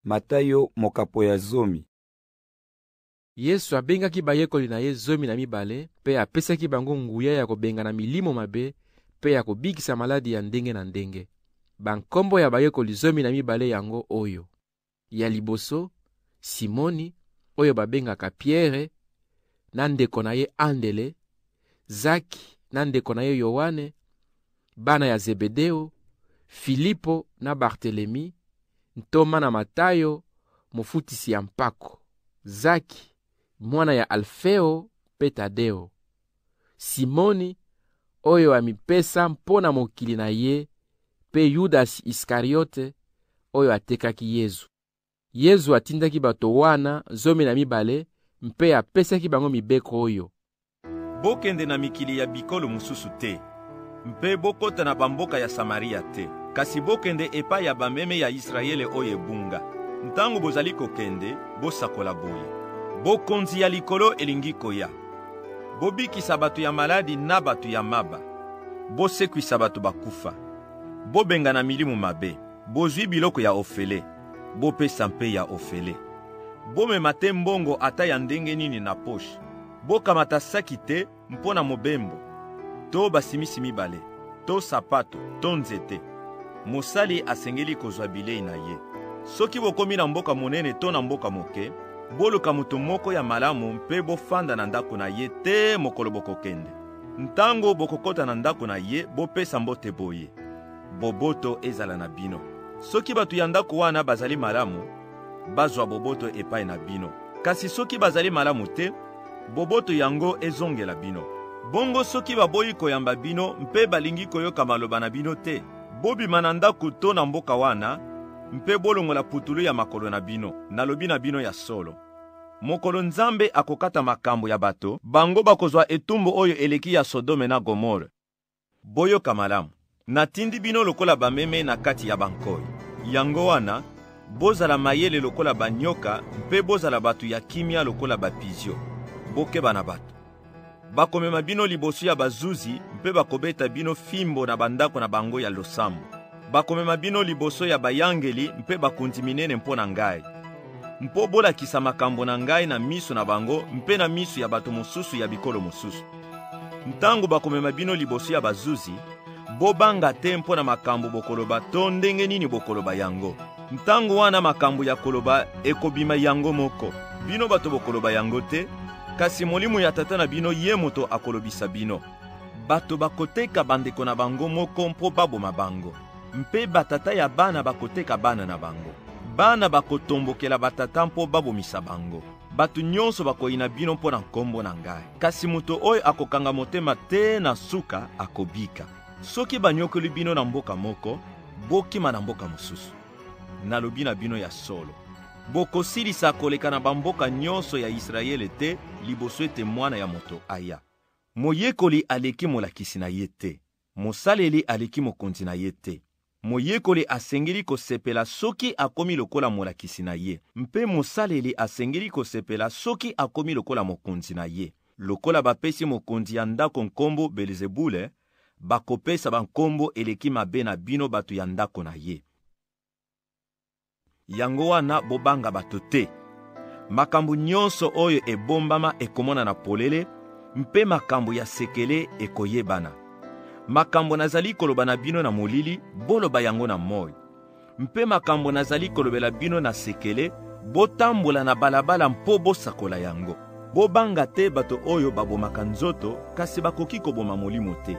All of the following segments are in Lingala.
Matayo mokapo ya 10. Yesu abengaki bayekoli na ye 12 mpe apesaki bango nguya ya kobengana milimo mabe mpe ya kobikisa maladi ya ndenge na ndenge. Bankombo ya bayekoli 12 yango oyo: ya liboso, Simoni oyo babengaka Piere, na ndeko na ye Andele, Zaki na ndeko na ye Yoane, bana ya Zebedeo, Filipo na Bartelemi, ntoma na Matayo mofutisi ya mpako, Zaki mwana ya Alfeo mpe Tadeo, Simoni oyo amipesa mpo na mokili na ye, mpe Yudasi Iskariote oyo atekaki Yezu. Yezu atindaki bato wana 12 mpe apesaki bango mibeko oyo: Bokende na mikili ya bikolo mosusu te, mpe bokota na bamboka ya Samaria te, kasi bokende epai ya bameme ya Israele oyo ebunga. Ntango bozali kokende, bosakola boye: Bokonzi ya likolo elingi koya. Bobikisa bato ya maladi na bato ya maba, bosekwisa bato bakufa, bobengana milimu mabe. Bozwi biloko ya ofele, bopesa mpe ya ofele. Bomema te mbongo ata ya ndenge nini na poshe. Bokamata saki te mpo na mobembo, to basimisi mibale, to sapato, to nzete. Mosali asengeli kozwa bilei na ye. Soki bokomi na mboka monene to na mboka moke, boluka moto moko ya malamu mpe bofanda na ndako na ye te mokolo bokokende. Ntango bokokota na ndako na ye, bopesa mbote boye: Boboto ezala na bino. Soki bato ya ndako wana bazali malamu, bazwa boboto epai na bino. Kasi soki bazali malamu te, boboto yango ezongela bino. Bongo soki baboyi koyamba bino mpe balingi koyoka maloba na bino te, bobima na ndako to na mboka wana mpe bolongola putulu ya makolo na bino. Nalobi na bino ya solo, mokolo Nzambe akokata makambo ya bato, bango bakozwa etumbu oyo eleki ya Sodome na Gomore. Boyoka malamu, natindi bino lokola bameme na kati ya bankoi. Yango wana, bozala mayele lokola banyoka mpe bozala bato ya kimia lokola bapizio. Bokeba na bato. Bakomema bino liboso ya bazuzi mpe bakobeta bino fimbo na bandako na bango ya losambo. Bakomema bino liboso ya bayangeli mpe bakonzi minene mpo na ngai, mpo bolakisa makambo na ngai na miso na bango mpe na miso ya bato mosusu ya bikolo mosusu. Ntango bakomema bino liboso ya bazuzi, bobanga te mpo na makambo bokoloba to ndenge nini bokoloba yango. Ntango wana makambo ya koloba ekobima yango moko. Bino bato bokoloba yango te, kasi Molimo ya Tata na bino ye moto akolobisa bino. Bato bakoteka bandeko na bango moko mpo baboma bango, mpe batata ya bana bakoteka bana na bango. Bana bakotombokela batata mpo babomisa bango. Bato nyonso bakoyina bino mpo na nkombo na ngai, kasi moto oyo akokanga motema te na suka akobika. Soki banyokoli bino na mboka moko, bokima na mboka mosusu. Nalobi na bino ya solo, bokosilisa koleka na bamboka nyonso ya Israele te liboso ete Mwana ya moto aya. Moyekoli aleki molakisi na ye te, mosaleli aleki mokonzi na ye te. Moyekoli asengeli kosepela soki akomi lokola molakisi na ye, mpe mosaleli asengeli kosepela soki akomi lokola mokonzi na ye. Lokola bapesi mokonzi ya ndako nkombo Belezebule, bakopesa bankombo eleki mabe na bino bato ya ndako na ye. Yango wana bobanga bato te. Makambo nyonso oyo ebombama ekomonana polele, mpe makambo ya sekele ekoyebana. Makambo nazali koloba na bino na molili, boloba yango na moi. Mpe makambo nazali kolobela bino na sekele, botambola na balabala mpo bosakola yango. Bobanga te bato oyo babomaka nzoto, kasi bakoki koboma molimo te.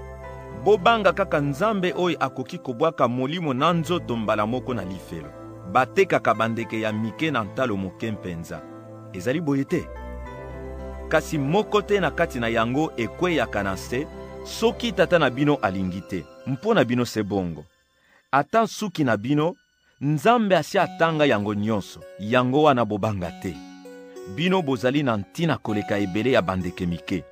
Bobanga kaka Nzambe oyo akoki kobwaka molimo na nzoto mbala moko na lifelo. Batekaka bandeke ya mike na ntalo moke mpenza. Ezali boye te? Kasi moko te na kati na yango ekweyaka na nse soki Tata na bino alingi te. Mpo na bino se bongo. Ata nsuki na bino, Nzambe asi atanga yango nyonso. Yango wana bobanga te. Bino bozali na ntina koleka ebele ya bandeke mike.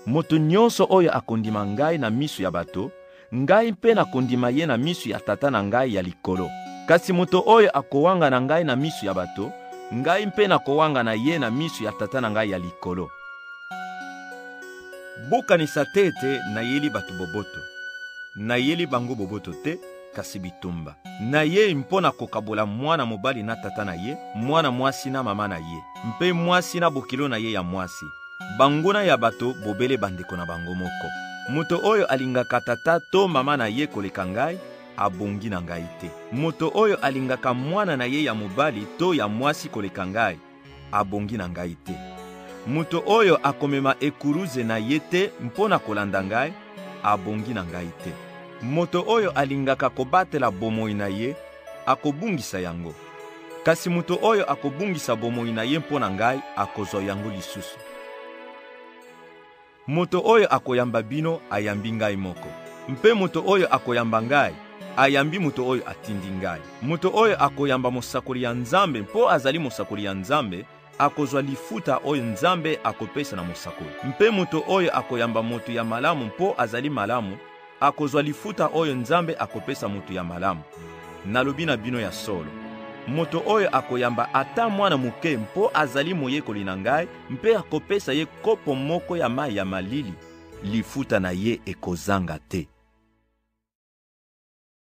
Moto nyonso oyo akondima ngai na miso ya bato, ngai mpe nakondima ye na miso ya Tata na ngai ya likolo. Kasi moto oyo akowangana ngai na miso ya bato, ngai mpe nakowangana ye na miso ya Tata na ngai ya likolo. Bokanisa te ete nayeli bato boboto. Nayeli bango boboto te, kasi bitumba. Nayei mpo na kokabola mwana mobali na tata na ye, mwana mwasi na mama na ye, mpe mwasi na bokilo na ye ya mwasi. Banguna ya bato bobele bandeko na bango moko. Moto oyo alingaka tata to mama na ye koleka ngai, abongi na ngai te. Moto oyo alingaka mwana na ye ya mobali to ya mwasi koleka ngai, abongi na ngai te. Moto oyo akomema ekuruze na ye te mpo na kolanda ngai, abongi na ngai te. Moto oyo alingaka kobatela bomoi na ye, akobungisa yango. Kasi moto oyo akobungisa bomoi na ye mpo na ngai, akozwa yango lisusu. Moto oyo akoyamba bino ayambi ngai moko, mpe moto oyo akoyamba ngai ayambi moto oyo atindi ngai. Moto oyo akoyamba mosakoli ya Nzambe mpo azali mosakoli ya Nzambe akozwa lifuta oyo Nzambe akopesa na mosakoli. Mpe moto oyo akoyamba moto ya malamu mpo azali malamu akozwa lifuta oyo Nzambe akopesa moto ya malamu. Nalobi na bino ya solo, moto oyo akoyamba ata mwana moke mpo azali moyekoli na ngai mpe akopesa ye kopo moko ya mai ya malili, lifuta na ye ekozanga te.